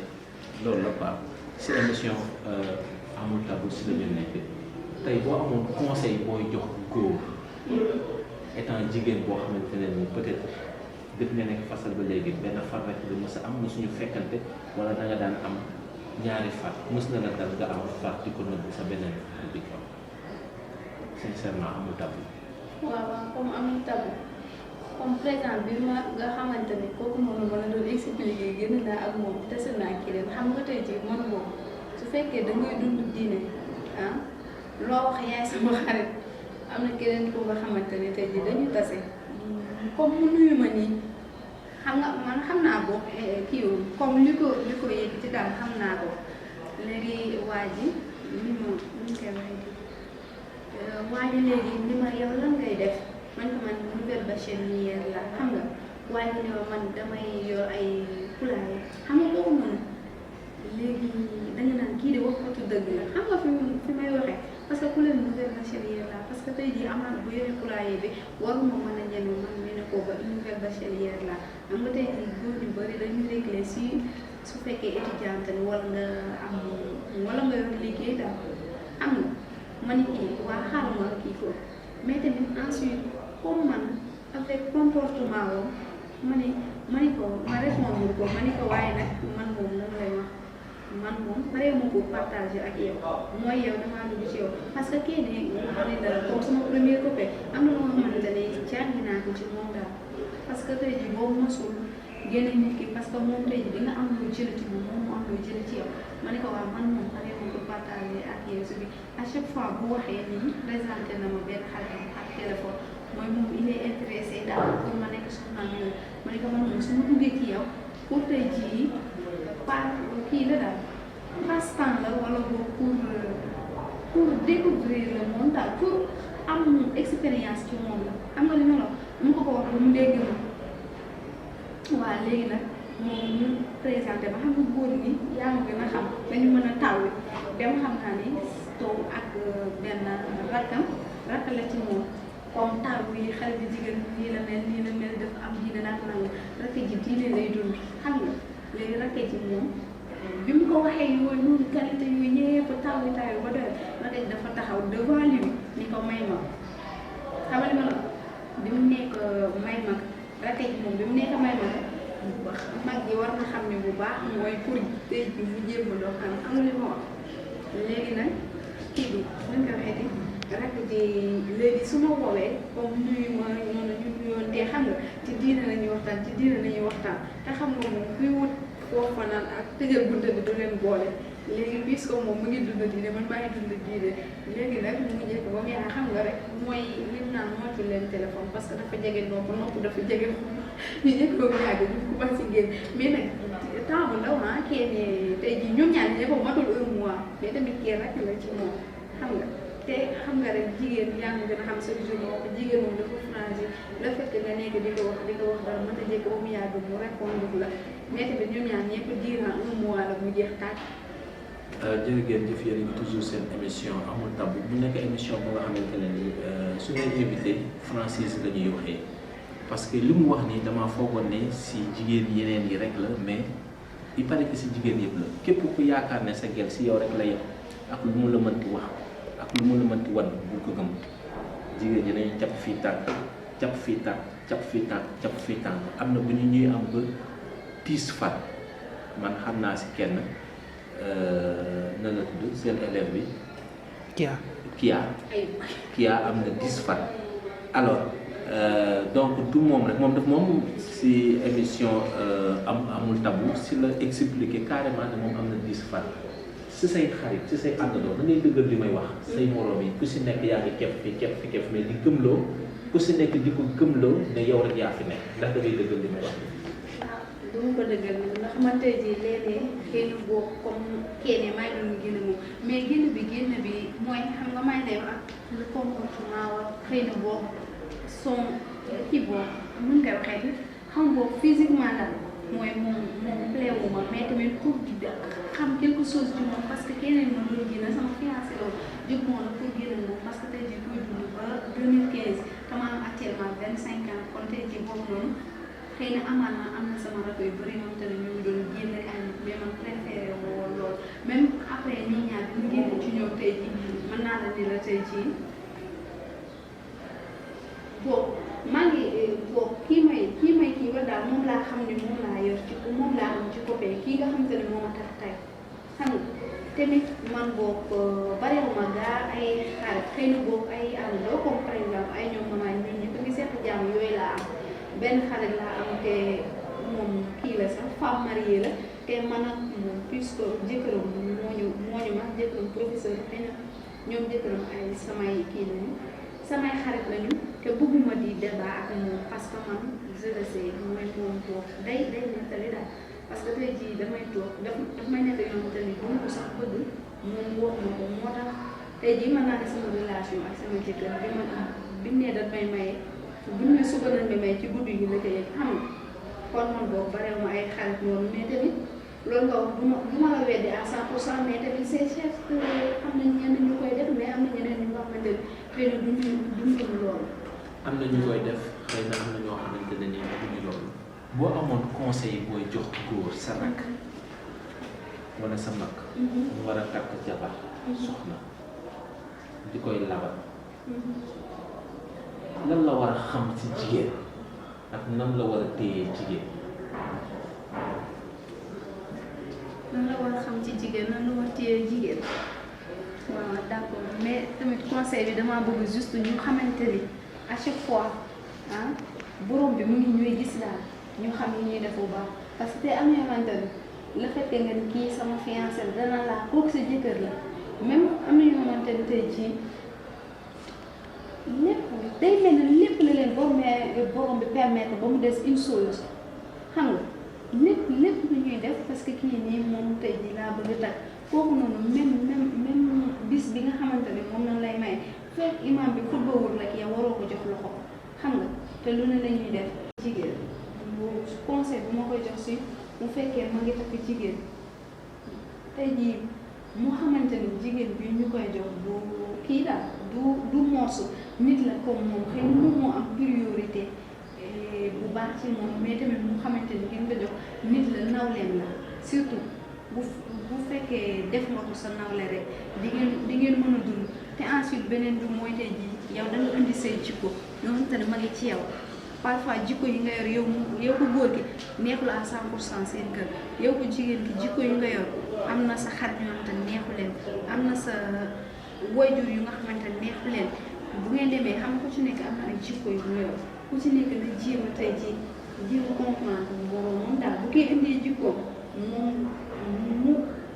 loolu la quoi si émission. amul tabou si la ñu nekk tey boo amoon conseil booy jox góor étant jigéen boo xamante ne ni peut-être def nga nekk Fassal ba léegi benn far rek la mës a am mësuñu fekkante wala da nga daan am ñaari far mës na la dal nga am far di ko nëbb sa beneen bi quoi sincèrement amul tabou. waaw comme amul tabou comme présent bi ma nga xamante ne kooku moom ma la doon expliquer génn naa ak moom tese naa kii ren xam nga tey jii man boobu. su fekkee da ngay dund diine ah loo wax yaay sama xarit am na keneen ku nga xamante ne tey jii dañu tase comme mu nuyu ma nii xam nga man xam naa boo kii comme li ko yëg ci daal xam naa ko léegi waa ji li ma ñu koy waxee waa ji léegi li ma yow lan ngay def man ko man nouvelle bachelière la xam nga waaye mu ne ma man damay yor ay poulailler xam nga boobu noonu léegi dañu naan kii de waxatu dëgg la xam nga fi may waxee parce que ku leen nouvelle bachelière la parce que tey jii amaat bu yore poulailler bi waruma mën a ñeme man ñu ne ko ba nouvelle bachelière la xam nga tey jii góor ñu bëri dañuy réglé si su fekkee étudiante ni wala nga am wala nga yor liggéey daal xam nga ma ni kii waa xaaral ma kii ko mais tamit ensuite comme man avec comportement woon ma ni ko ma répondre ko ma ni ko waaye nag man moom dama lay wax man moom pare ma ko partager ak yow mooy yow damaa dugg ci yow parce que kii nii ma ne dara comme sama premier copain am na loo xamante ne jàngi naa ko ci moom daal parce que tey jii boobu mosul génne nit ki parce que moom tey jii di nga am lu jël ci moom mu am lu jël ci yow ma ne ko waaw man moom pare ma ko partager ak yow si bi à chaque fois bu waxee nii présenté na ma benn xaritam ak téléphone mooy moom il est intéressé daal pour ma nekk soxnaam yooyu ma ne ko man moom su ma duggee ci yow pour tey jii par kii la daal passe-temps la wala boog pour découvrir le monde daal pour am expérience ci moom la xam nga li ma la mu ko wax mu dégg ma waaw léegi nag moom ñu présenté ma xam nga góor ni yaa ma gën a xam dañu mën a taw dem xam naa ni toog ak benn rakkam rakk la ci moom comme taw yi xale bi jigéen nii la mel dafa am diine nag nanga rakk ji diine lay dund xam nga léegi rakk ji moom bi mu ko waxee yooyu noonu qualité yooyu ñëpp taw ba doy rakk ji dafa taxaw devant lui ni ko may ma xamal ma la bi mu nekk may ma rakk ji moom bi mu nekk may ma mag ji war na xam ne bu baax mooy pour tey ji mu jéem a loo xam am li ma wax léegi nag kii bi nañ ko waxee rakk ji léegi su ma woowee comme nuyu ma noonu ñu nuyoon te xam nga ci diina la ñuy waxtaan te xam nga moom kuy wut foofu naan ak tëjal bunta bi du leen boole léegi puisque moom mu ngi dund diine man maa ngi dund diine léegi nag mu ngi jekk ba mu yaa xam nga rek mooy lim naan moytu leen téléphone parce que dafa jege nopp dafa jege ñu jekk ba mu yàgg ñu commencé génn mais nag temps bu ndaw kii ne tey jii ñoom ñaar ñëpp matul un mois mais tamit kii rek la ci moom xam nga te xam nga rek jigéen yaa ngi gën a xam sa jour jigéen moom dafa fragile le fait que nga nekk di ko wax dara mën a jekk ba mu yàgg mu répondre la mais tamit ñoom ñaar ñëpp durant un mois la mu jeex tàkk. jërëjëf jëf yéen a ngi toujours seen émission amul tabou bu nekk émission bu nga xamante ne ni su ngeen invité Francis la ñuy waxee parce que li mu wax nii damaa foogoon ne si jigéen yeneen yi rek la mais il paraît que si jigéen yëpp la képp ku yaakaar ne sa gel si yow rek la yem ak lu mu la mënti wax ak lu mu la mënti wan bu ko gëm jigéen ñi dañuy jàpp fii tànk jàpp fii tànk jàpp fii tànk jàpp fii tànk am na bu ñu ñuy am ba 10 fan man xam naa si kenn na la tudd seen élève bi Kia am na 10 fan alors donc du moom rek moom daf moom si émission amul tabou si la expliqué carrément ne moom am na 10 fan si say xarit si say àndandoo da ngay dëggal li may wax say morom yi ku si nekk yaa ngi kef mais di gëmloo ku si nekk di ko gëmloo ne yow rek yaa fi nekk ndax da ngay dëggal li may wax. du ma ko dëggal ndax man tey jii léeg-léeg xëy na boo comme kenn maa ngi doon génn moom mais génn bi mooy xam nga may lay wax le comportement wa xëy na boo son kii boo mën nga waxee xam boo physiquement daal mooy moom pléwu ma mais tamit pour xam quelque chose ci moom parce que keneen ma doon génn sama fiancé loolu jóg moom pour génn moom parce que tey jii kuy dund ba 2015 te ma am actuellement 25 ans kon tey jii boobu noonu xëy na amaan na am na sama rakk yu bëri ñoom tamit ñu ngi doon génne ay mais man préféré woon lool même après ñii ñaar bi ñu génne ci ñoom tey jii mën naa la ni la tey jii boobu maa ngi boobu kii may kii ba daal moom laa xam ne moom laa yor ci moom laa am ci copain kii nga xamante ne moom a tax tey xam nga tamit man boobu bariwuma gaa ay xarit xëy na boobu ay àndandoo comme par exemple ay ñoom maman ñun ñëpp ngi seq jàmm yooyu laa am benn xarit laa am te moom kii la sax femme mariée la te man ak moom puisque jëkkëram moo ñu mag jëkkëram professeur xëy na ñoom jëkkëram ay samay kii lañu samay xarit lañu te bëgguma di débat ak moom parce que man je le sais mooy moom toog day nettali daal parce que tey jii damay toog daf may nekk yoon tamit bu ma ko sax bëgg moom wax ma ko moo tax tey jii mën naa ne sama relation ak sama jëkkër bi ma am bi mu nee daf may maye bu ñu ne suba nañ ma may ci guddi gi la ko yëg xam nga kon man boobu bareew ma ay xarit noonu mais tamit loolu nga wax du ma la weddi à 100% mais tamit c'est cher que am na ñenn ñu koy def mais am na ñeneen ñu nga xamante ne xëy na duñ loolu. am na ñu koy def xëy na am na ñoo xamante ne nii defuñu loolu boo amoon conseil booy jox góor sa rakk wala sa mag. mu war a takk jabar soxna di koy labal. lan la war a xam ci jigéen ak nan la war a téye jigéen. nan la war a xam ci jigéen nan la war a téye jigéen waaw d'accord mais tamit conseil bi damaa bëgg juste ñu xamante ni à chaque fois borom bi mu ngi ñuy gis daal ñu xam ni ñuy def bu baax parce que tey am na xamante ni le fait que nga ni kii sama fiancé dana laa kooku sa jëkkër la même am na ñu xamante ni tey jii. lépp day mel ne lépp la leen borom bi permettre ba mu des une chose xam nga lépp lu ñuy def parce que kii nii moom tey jii laa bëgg a takk kooku noonu même bis bi nga xamante ne moom noonu lay may fekk imam bi xutba wul rek yow waroo ko jox loxo xam nga te lu ne la ñuy def jigéen bu conseil bu ma koy jox si bu fekkee ma ngi takk jigéen tey jii mu xamante ni jigéen bi ñu koy jox du kii daal du moosu nit la comme moom xëy na moom moo am priorité bu baax ci moom mais tamit mu xamante ni ki nga jox nit la nawleem la surtout bu fekkee def nga ko sa nawle rek di ngeen mën a dund te ensuite beneen bi mooy tey jii yow da nga indi say jikko nga xamante ne ma ngi ci yow parfois jikko yi nga yor yow ko góor gi neexul à 100% seen kër yow ko jigéen ki jikko yi nga yor am na sa xarit yu nga xamante ne neexu leen am na sa wayjur yu nga xamante ne neexu leen bu ngeen demee xam ku ci nekk am na ay jikko yu nga yor ku ci nekk na jéem a tey jii jéem a comprendre moom daal bu koy indee jikko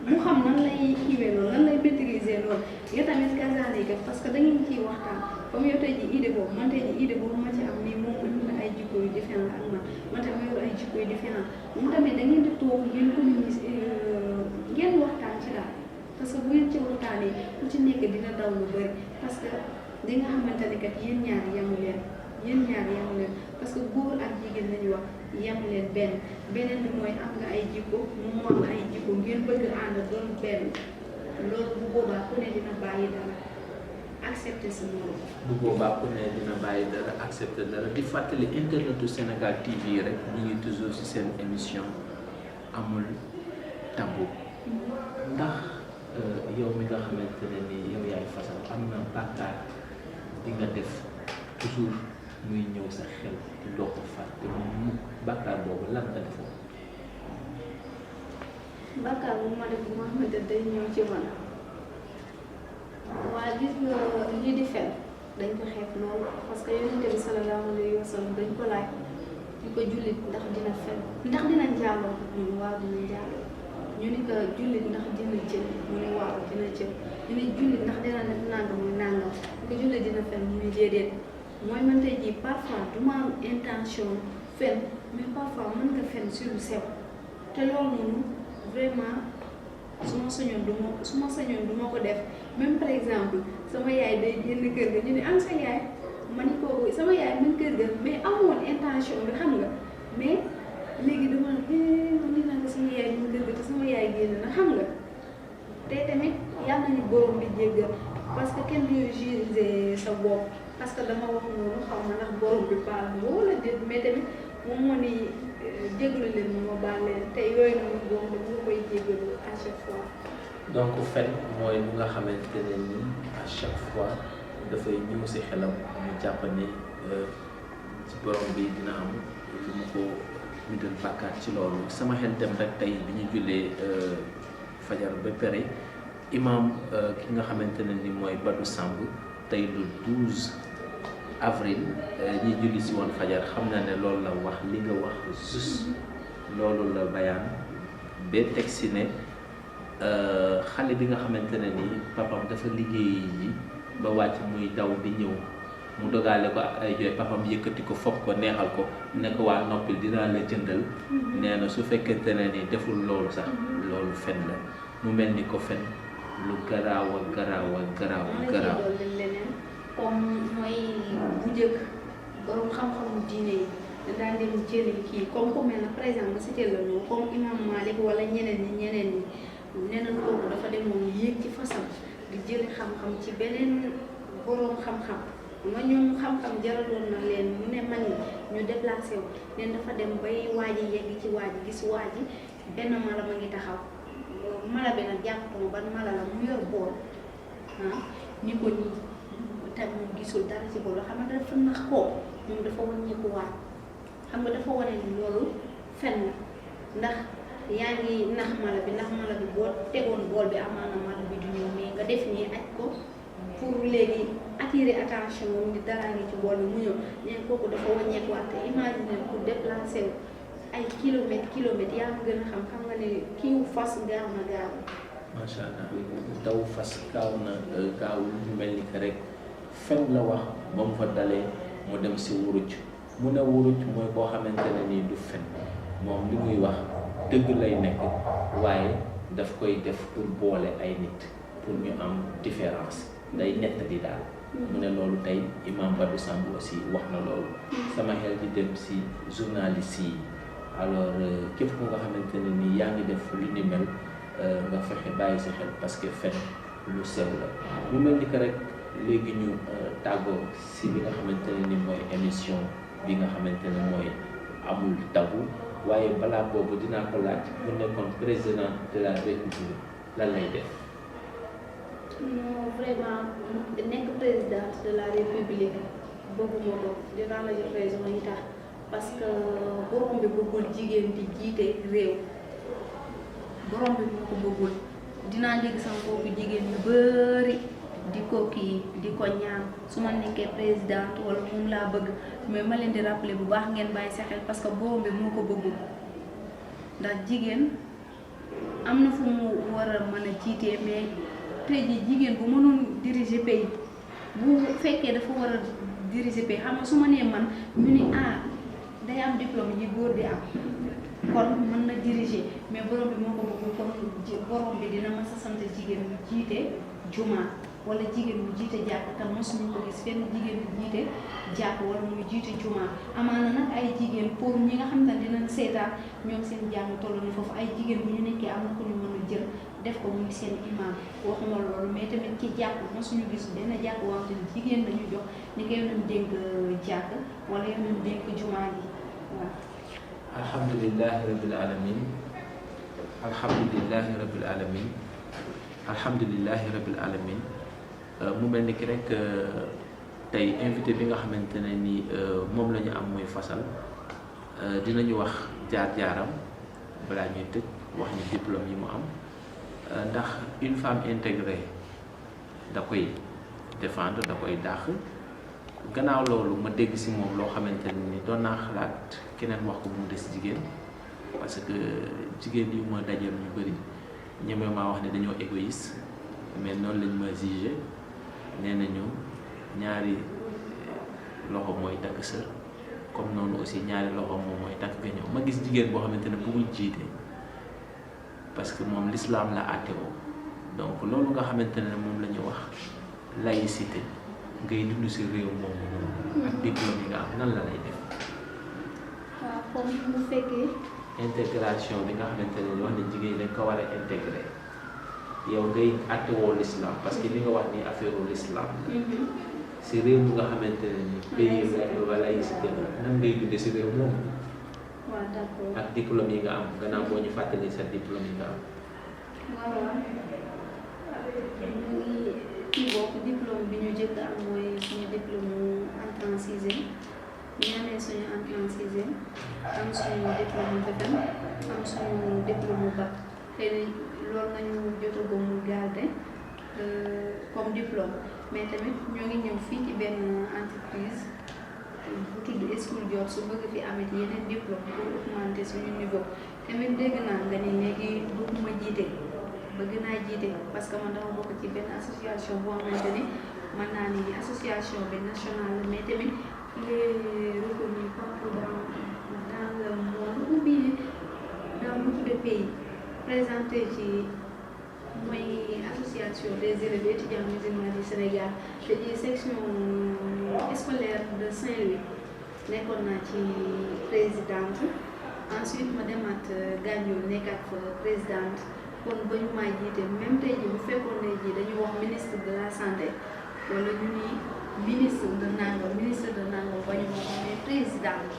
mu xam nan lay kiiwee loolu nan lay maîtriser loolu yow tamit kazaalika parce que da ngeen ciy waxtaan comme yow tey jii idée boobu man tey jii idée boobu ma ci am nii moom indi na ay jikko yu différent ak man tamit ma yor ay jikko yu différent moom tamit da ngeen di toog ngeen communiquer ngeen waxtaan ci daal parce que bu ngeen ci waxtaanee ku ci nekk dina daw lu bëri parce que di nga xamante ne kat yéen ñaar yamu leen parce que góor ak jigéen lañu wax yamu leen beneen bi mooy am nga ay jikko moom moo am ay jikko ngeen bëgg ànd doon benn loolu bu boobaa ku ne dina bàyyi dara accepter sa morom. bu boobaa ku ne dina bàyyi dara accepter dara di fàttali internetu Sénégal TV rek ñu ngi toujours ci seen émission amul tabou ndax yow mi nga xamante ne ni yow yaay fasal am na bàkkaar di nga def toujours muy ñëw sa xel te doo ko fàtte mu bàkkaar boobu lan nga defoon. bàkkaar bu ma def bu ma xamante day ñëw ci man waaye gis nga lii di fen dañ ko xeeb loolu parce que yonent bi sallallahu alayhi wa sallam dañ ko laaj ñu ko jullit ndax dina fen ndax dina njaaloo ñu ne waaw dina njaaloo ñu ne ko jullit ndax dina jël mu ne waaw dina jël ñu ne jullit ndax dina def nangam muy nangam ñu ko jullit dina fen ñu ne déedéet mooy man tey jii parfois du ma am intention fen mais parfois mën nga fen sur lu sew te loolu noonu vraiment su ma sañoon du ma ko def même par exemple sama yaay day génn kër ga ñu ne am sa yaay ma ni ko sama yaay mën kër ga mais amoon intention bi xam nga mais léegi dama man ni naa ko sama yaay mën kër ga te sama yaay génn na xam nga te tamit yàlla nañu borom bi jéggal parce que kenn du juger sa bopp parce que dama wax noonu xaw ma ndax borom bi baal ma wala déet mais tamit moom moo ni jéggalu leen ma baal leen te yooyu noonu boobu dama koy jéggalu à chaque fois. donc fen mooy lu nga xamante ne ni à chaque fois dafay ñëw si xelam ñu jàpp ne ci borom bi dina am lu mu ko bindal bàkkaar ci loolu sama xel dem rek tey bi ñu jullee fajar ba pare imam ki nga xamante ne ni mooy Badou Samb tey le 12 avril ñi julli si woon fajar xam na ne loolu la wax li nga wax juste loolu la bayaan ba teg si ne xale bi nga xamante ne ni papam dafa liggéey yi ba wàcc muy daw di ñëw mu dogaale ko ak ay jooy papam yëkkati ko foog ko neexal ko ne ko waa noppil dinaa la jëndal nee na su fekkente ne ni deful loolu sax loolu fen la mu mel ni ko fen lu garaaw comme mooy bu njëkk borom xam-xamu diine yi daan dem jëli kii comme ku mel ne par exemple cité la ñu comme imam Malik wala ñeneen ñi nee nañ kooku dafa demoon yéeg ci fasam di jëli xam-xam ci beneen borom xam-xam nga ñoom xam-xam jaraloon na leen mu ne man ñu déplacé wu leen dafa dem bay waaji yegg ci waaji gis waaji benn mala ma ngi taxaw mala bi nag jàppatuma ban mala la mu yor bool ni ko nii tam mu gisul dara ci bool xam nga dafa nax koo moom dafa wàññeeku waat xam nga dafa wane ni loolu fen la ndax yaa ngi nax mala bi boo tegoon bool bi amaana mala bi du ñëw mais nga def nii aj ko pour léegi attirer attention moom ni dara ngi ci bool bi mu ñëw neen kooku dafa wàññeeku waat te imaginer pour déplacer wu ay kilomètres yaa ngi gën a xam nga ne kiiw fas gaaw na gaaw. macha allah daw fas gaaw na gaaw lu mel ni que rek fen la wax ba mu fa dalee mu dem si wuruj mu ne wuruj mooy koo xamante ne nii du fen moom li muy wax dëgg lay nekk waaye daf koy def pour boole ay nit pour ñu am différence day nett di daal mu ne loolu tey imam Badou Samb aussi wax na loolu sama xel di dem si journaliste yi alors képp ku nga xamante ne ni yaa ngi def lu ni mel nga fexe bàyyi sa xel parce que fen lu sew la mu mel ni que rek léegi ñu tàggoo si li nga xamante ne ni mooy émission bi nga xamante ne mooy amul tabou waaye balaa boobu dinaa ko laaj bu nekkoon président de la république lan lay def. non vraiment nekk président de la république bëgguma ko dinaa la jox raison yi tax parce que borom bi bëggul jigéen di jiite réew borom bi moo ko bëggul dinaa dégg sama kooku jigéen yu bëri di ko kii di ko ñaan su ma nekkee présidente wala moom laa bëgg mais ma leen di rappeler bu baax ngeen bàyyi sa xel parce que borom bi moo ko bëggul ndax jigéen am na fu mu war a mën a jiitee mais tey jii jigéen bu mënoon diriger pays bu fekkee dafa war a diriger pays xam nga su ma nee man ñu ni day am diplôme yi góor di am kon mën na diriger mais borom bi moo ko bëggul kon borom bi dina mës a sant jigéen bu jiite jumaa wala jigéen bu jiite jàkk tam mosuñu ko gis fenn jigéen bu jiite jàkk wala muy jiite jumaa amaana nag ay jigéen pour ñi nga xam ne dinañ seetaan ñoom seen jàng toll na foofu ay jigéen bu ñu nekkee am na ko ñu mën a jël def ko muy seen imam waxuma loolu mais tamit ci jàkk mosuñu gis benn jàkk wante ni jigéen lañu jox ni ko yow nañ dénk jàkk wala yow nañ dénk jumaa ji waaw. alhamdulillahi rabbil alamin alhamdulillahi rabbil alamin alhamdulillahi rabbil alamin mu mel ni ki rek tey invité bi nga xamante ne ni moom la ñu am muy Fasal dinañu wax jaar-jaaram balaa ñuy tëj wax ñu diplôme yi mu am ndax une femme intégrée da koy défendre da koy dàq gannaaw loolu ma dégg si moom loo xamante ne ni doon naa xalaat keneen wax ko mu des jigéen parce que jigéen yi ma dajeel ñu bëri ñeme maa wax ne dañoo égoïste mais noonu lañ ma jugé nee nañu ñaari loxo mooy takk sër comme noonu aussi ñaari loxo moom mooy takk gañoo ma gis jigéen boo xamante ne bëggul jiite parce que moom l'islam la àttewoo donc loolu nga xamante ne moom la ñu wax laïcité ngay dund si réew moomu noonu ak diplôme yi nga am nan la lay def. waaw comme bu fekkee. intégration bi nga xamante ne wax ne jigéen dañ ko war a intégré yow ngay àttewoo l'islam parce que li nga wax ni affaire l'islam la si réew mi nga xamante ne ni pays la laïcité la nan ngay dundee si réew moomu. waaw d'accord ak diplôme yi nga am gannaaw boo ñu fàttali sa diplôme yi nga am. waaw kii boobu diplôme bi ñu jëkk am mooy suñu diplôme entrée en sixième ñu amee suñu entrée en sixième am suñu diplôme BFEM am suñu diplôme bac xëy na loolu nañu jotagum mu garder comme diplôme mais tamit ñoo ngi ñëw fii ci benn entreprise bu tudd School Job su bëgg fi amit yeneen diplôme pour augmenter suñu niveau tamit dégg naa nga ni léegi bëgguma jiite bëgg naa jiite parce que man dama bokk ci benn association boo xamante ni mën naa ni association bi nationale mais tamit il est reconnu partout dans le monde ou bien dans beaucoup de pays présenté ci mooy association des élèves étudiants musulmans du Sénégal te ji section scolaire de Saint-Louis nekkoon naa ci présidente ensuite ma demaat Gandiol nekkaat fa présidente kon ba ñu maa jiite même tey ji bu fekkoon ne ji dañu wax ministre de la santé wala ñu ni ministre de nangam ba ñu wax mais présidente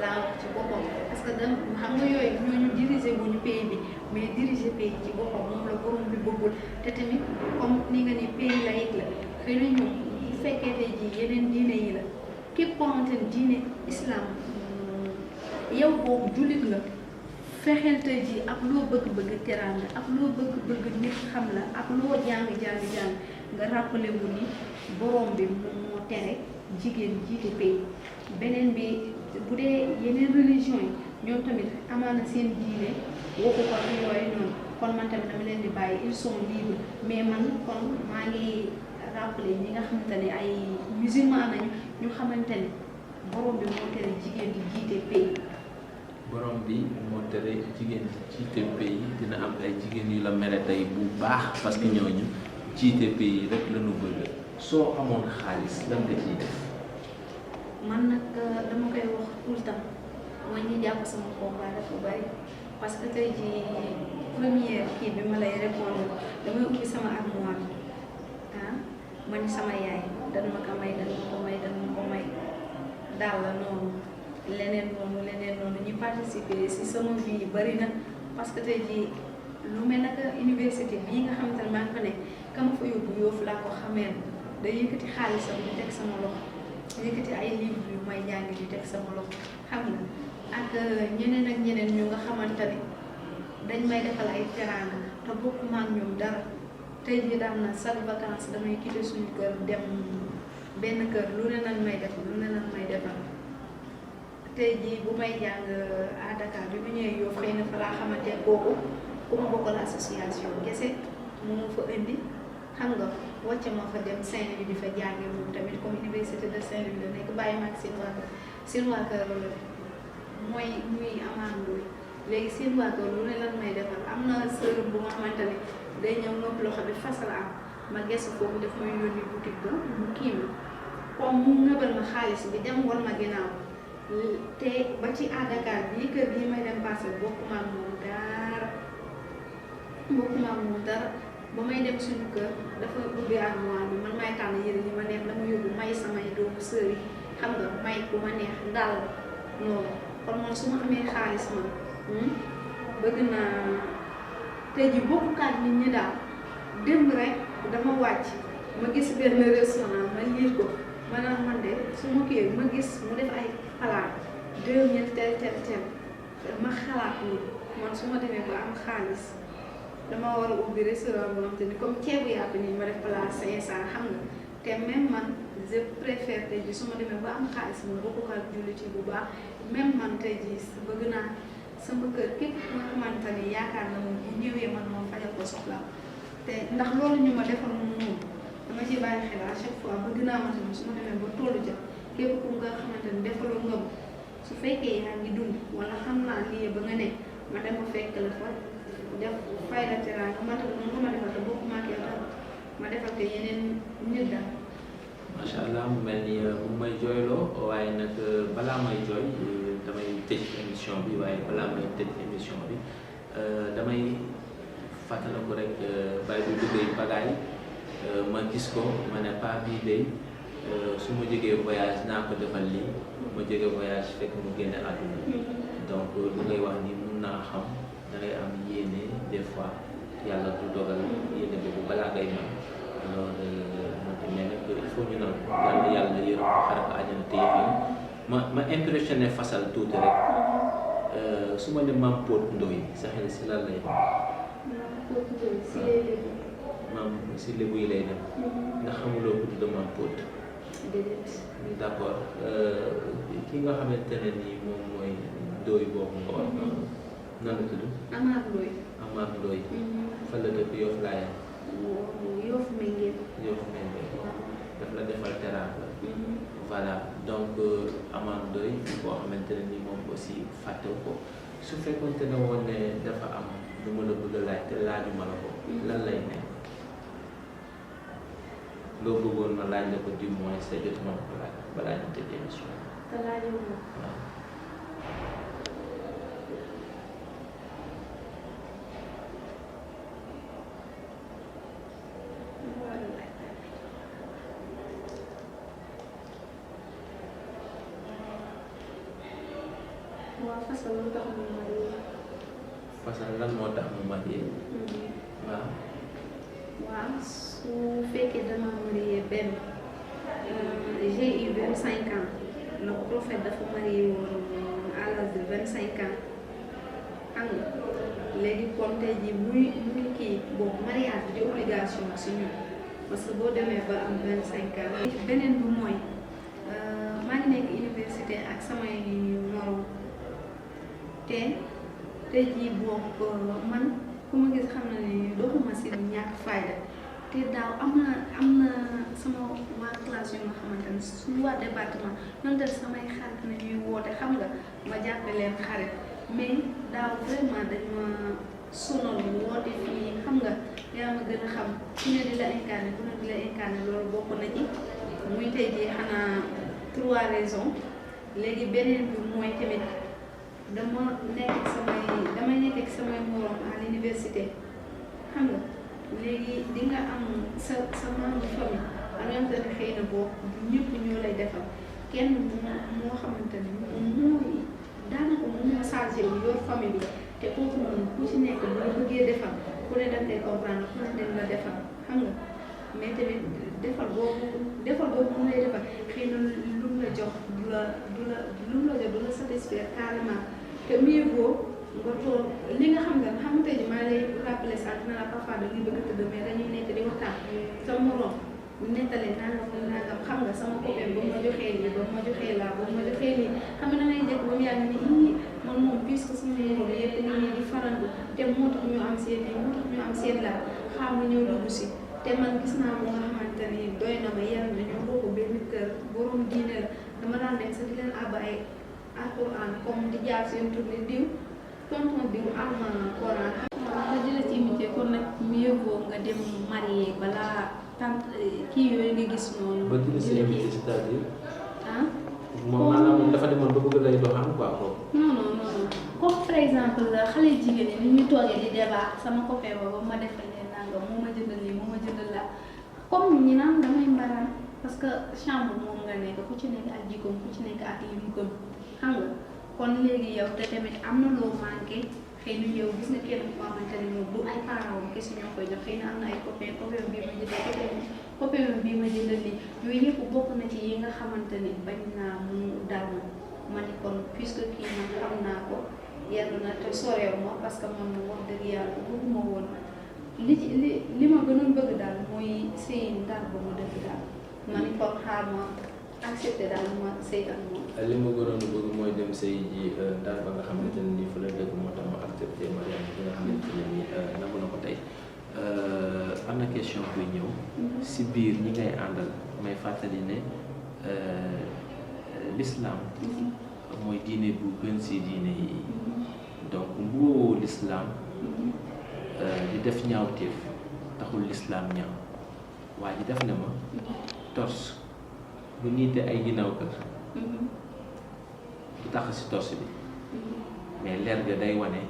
laa wax ci boppam parce que da xam nga yooyu ñooñu diriger bu ñu pays bi mais diriger pays ci boppam moom la borom bi bëggul te tamit comme ni nga ni pays laïque la xëy na ñu bu fekkee tey jii yeneen diine yi la képp koo xamante ni diine islam yow boobu jullit nga fexeel tey jii ak loo bëgg-bëgg teraanga ak loo bëgg-bëgg nit xam la ak loo jàng nga rappelé wu ni borom bi moo tere jigéen jiite pays beneen bi bu dee yeneen religion yi ñoom tamit amaana seen diine waxu ko ci yooyu noonu kon man tamit dama leen di bàyyi ils sont libres mais man kon maa ngi rappelé ñi nga xamante ne ay musulman nañu ñu xamante ne borom bi moo tere jigéen di jiite pays. borom bi moo tere jigéen di jiite pays dina am ay jigéen yu la mere tey bu baax parce que ñooñu jiite pays rek la ñu bëgg soo amoon xaalis lan nga ciy def. man nag dama koy wax tout le temps mooy ñi jàpp sama combat dafa bari parce que tey jii première kii bi ma lay répondre damay ubbi sama armoire ah ma ni sama yaay dan ma ko may daal la noonu leneen noonu ñu participer si sama vie bari na parce que tey jii lu mel naka université bii nga xamante ne maa ngi fa ne ka ma fa yóbbu Yoof laa ko xamee day yëkkati xaalisam di teg sama loxo yëkkati ay livres yu may jàng di teg sama loxo xam nga ak ñeneen ak ñeneen ñu nga xamante ne dañ may defal ay teraanga te bokkuma ak ñoom dara tey jii daal na chaque vacances damay quitter suñu kër dem benn kër lu ne nan may defal tey jii bu may jàng à Dakar bi ma ñëwee Yoff xëy na fa laa xamante kooku ku ma bokkal association kese mu fa indi xam nga wàcce ma fa dem Saint-Louis di fa jànge moom tamit comme université de Saint-Louis la nekk bàyyi ma ak seen waa kër mooy muy amandooy léegi seen waa kër lu ne lan may defal am na sër bu nga xamante ne day ñëw nopp loxo bi fas la am ma gesu foofu daf may yónni boutique ba mu kii ma comme mu nëbal ma xaalis bi dem war ma ginnaaw te ba ci à Dakar bii kër bii may dem passé bokkuma ak moom dara ba may dem suñu kër dafa ubbi armoire bi man may tànn yére yi ma neex dama yóbbu may samay doomu sër yi xam nga may ku ma neex dal noonu kon man su ma amee xaalis man bëgg naa tey ji bokkukaat nit ñi daal démb rek dama wàcc ma gis benn restaurant ma liir ko ma naan man de su ma kii ma gis mu def ay palaat 2000 tel ma xalaat ni man su ma demee ba am xaalis dama war a ubbi restaurant boo xam te ni comme ceebu yàpp nii ma def place 500 xam nga te même man je préfère tey jii su ma demee ba am xaalis moom bokk ak jullit yi bu baax même man tey jii bëgg naa sama kër képp ku nga xamante ni yaakaar na moom bu ñëwee man moom fajal ko soxla te ndax loolu ñu ma defal moom dama ci bàyyi xel à chaque fois bëgg naa ma tamit su ma demee ba tollu ja képp ku nga xamante ni defaloo nga su fekkee yaa ngi dund wala xam naa lii ba nga ne ma dem ba fekk la fa def fay la teraanga ma tamit nga ma defal te bokk maakee dara ma defal ko yeneen nit daal. macha allah mu mel ni mu may jooyloo waaye nag balaa may jooy damay tëj émission bi waaye balaa may tëj émission bi damay fàttaliku rek bàyyi bu duggee bagaay ma gis ko ma ne pas bii de su ma jógee voyage naa ko defal lii ma jógee voyage fekk mu génne àdduna donc lu ngay wax ni mun naa xam da ngay am yéene des fois yàlla du dogal yéene boobu balaa ngay mën alors mais nag il faut ñu naan yàlla yërëm ko xaral ko àjjana te yëf ma impressionné fasal tuuti rek su ma ne maam Pod Ndoye sa xel si lan lay dem. maam si lébu yi lay dem. nga xamuloo ko tudd maam Pod. d' accord ki nga xamante ne nii moom mooy Ndoye boobu nga wax nan la tudd. Amath Ndoye. Amath Ndoye. fan la dëkk Yoff Laye. Yoff Mengue. Yoff Mengue daf la defal teraanga. voilà donc Amath Ndoye boo xamante ne ni moom aussi fàttewu ko su fekkoonte ne woon ne dafa am lu ma la bëgg a laaj te laajuma la ko lan lay nekk loo bëggoon ma laaj la ko du moins sa jot ma ko laaj balaa ñu tëj émission te laajuma waaw. waaw Fassal lu tax mu marié. Fassal lan moo tax mu marié. waaw. waaw su fekkee dama marié benn j'ai eu 25 ans le prophète dafa marié woon à l'âge de 25 ans xam nga léegi kon tey jii muy kii boobu mariage bi di obligation si ñun parce que boo demee ba am 25 ans. beneen bi mooy maa ngi nekk université ak samay morom. te tey jii boobu man ku ma gis xam na ne doxuma si ñàkk fayda te daaw am na sama waa classe yu nga xamante ne suñu waa département ñoom def samay xarit na ñuy woote xam nga ma jàppe leen xarit mais daaw vraiment dañ ma sonal woote fii xam nga yaa ma gën a xam ku ne di la incarné ku ne di la incarné loolu bokk na ci muy tey jii xanaa 3 raisons léegi beneen bi mooy tamit damay nekk ak samay morom à l'université xam nga léegi di nga am sa membre famille am na ne xëy na boo ñëpp ñoo lay defal kenn moo xamante ne mooy daanaka moom moo chargé wu yor famille bi te kooku noonu ku ci nekk bu la bëggee defal ku ne dañ koy comprendre ku ne dañ la defal xam nga mais tamit defal boobu mu lay defal xëy na lu mu la jox du la satisfaire carrément te mieux vaut nga toog li nga xam nga xamante ni maa lay rappelé sànq na la parfois dañuy bëgg a tëdd mais dañuy nekk di waxtaan sa morom nettali nangam xam nga sama copain ba ma joxee lii ba ma joxee laa ba ma joxee lii xam nga da ngay jëkk ba mu yàgg ni man moom puisque sama yéen yëpp nit ñi di farandu te moo tax ñu am seen lii moo tax ñu am seen laa xam nga ñëw dugg si te man gis naa mu nga xamante ni doy na ma yaram dañoo bokk benn kër borom diine la dama daan dem sa di leen àbb ay alquran comme di jaar seen tur ni diw tonton diw am na Coran nga jëlee ci imité kon nag mieux vaut nga dem marié balaa tant kii yooyu nga gis noonu. ba jëlee si imité c'est-à-dire. ah. moom maanaam moom dafa demoon ba bëgg lay doxaan quoi foofu. non comme par exemple xale jigéen ñi ñu toogee di débat sama copain ba ma defal leen nangam moo ma jëndal lii moo ma jëndal la comme ñi naan damay mbaraan parce que chambre moom nga nekk ku ci nekk ak jikkoom ku ci nekk ak li mu gëm xam nga kon léegi yow te tamit am na loo manqué xëy na yow gis nga kenn ku xamante ne moom du ay parents kese ñoo koy jox xëy na am na ay copain bii ma jëndal copain bii ma jëndal lii yooyu yëpp bokk na ci yi nga xamante ne bañ naa mu dal ma ni kon puisque kii man xam naa ko yàlla na te soreew ma parce que man wax dëgg yàlla bëgguma woon li ma gënoon bëgg daal mooy sëy ndar ba mu dëgg daal ma ni kon xaar ma accepté daal ma sëy ak moom. li ma gënoon bëgg mooy dem sëy ji ndar ba nga xamante ne nii fa la dëgg moo tax ma accepté mariage bi nga xamante ne nii nangu na ko tey am na question buy ñëw si biir ñi ngay àndal may fàttali ne l'islam mooy diine bu gën si diine yi donc mbubboo l'islam di def ñaawteef taxul l'islam ñaaw waa ji def ne ma torse bu niite ay ginnaaw kër du tax si torse bi mais leer ga day wane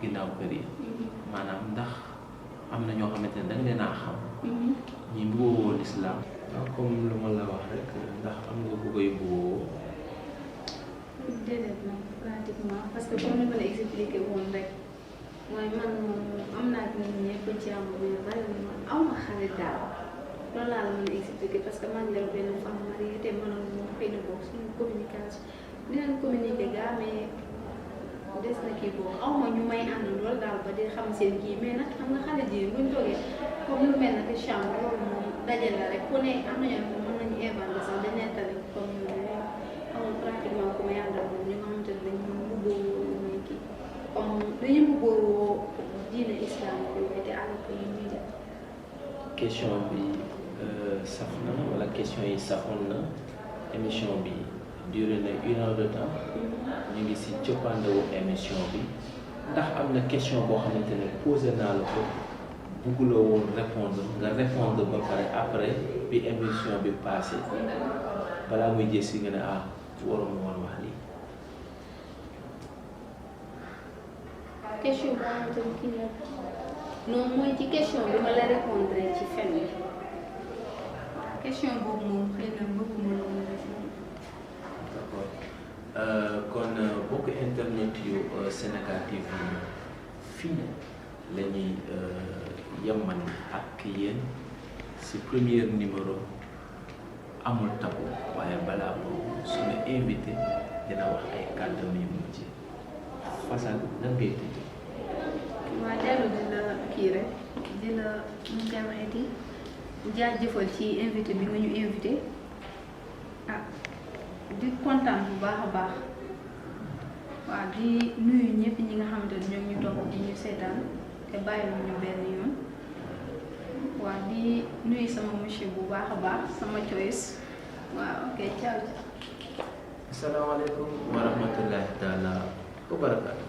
ginnaaw kër yi maanaam ndax am na ñoo xamante ne danga leen a xam ñi mbubboo l'islam comme lu ma la wax rek ndax am nga ku koy mbubboo déedéet moom pratiquement parce que comme ni ma la expliqué woon rek mooy man moom am naa nit ñëpp ci am mais bari man aw ma xarit daal loolu laa la mën a expliqué parce que man dem benn femme mariée te mënoon moom xëy na boobu suñu communication dinañ communiquer gaa mais des na kii boobu aw ma ñu may ànd loolu daal ba di xam seen kii mais nag xam nga xale ji buñ toogee comme lu mel ne que chambre loolu moom daje la rek ku ne am na ñoo mën nañu inventé sax dañ leen tamit comme amul pratiquement ku may àndal moom ñu nga xamante ne dañu mbubboo muy kii comme dañu mbubboo diine islam yooyu te àll ko yi ñuy def. question bi saf na wala question yi safoon na émission bi duré na 1 heure de temps ñu ngi si cëppaandawu émission bi ndax am na question boo xamante ne posé naa la ko bugguloo woon répondre nga répondre ba pare après bi émission bi passé balaa muy gis si nga ne waruma woon wax lii. question boo xamante ne kii la non mooy ci question bi ma la répondre ci fen bi question boobu moom xëy na bëgguma la woon répondre. D'accord kon bokk internet yu Sénégal TV fii la ñuy yemman ak yéen si premier numéro amul tabu waaye balaa boobu suñu invité dina wax ay kàddu yu mujj Fassal lan ngay tëj. waa dellu di la kii rek di la ñu koy waxeeti jaajëfal ci invité bi nga ñu invité di kontaan bu baax a baax waaw di nuyu ñëpp ñi nga xamante ne ñoom ñu toog di ñu seetaan te bàyyiwuñu ñu benn yoon waaw di nuyu sama monsieur bu baax a baax sama choice waaw ok ciao ciao. asalaamaaleykum wa rahmatullahi taala wa barakaatu.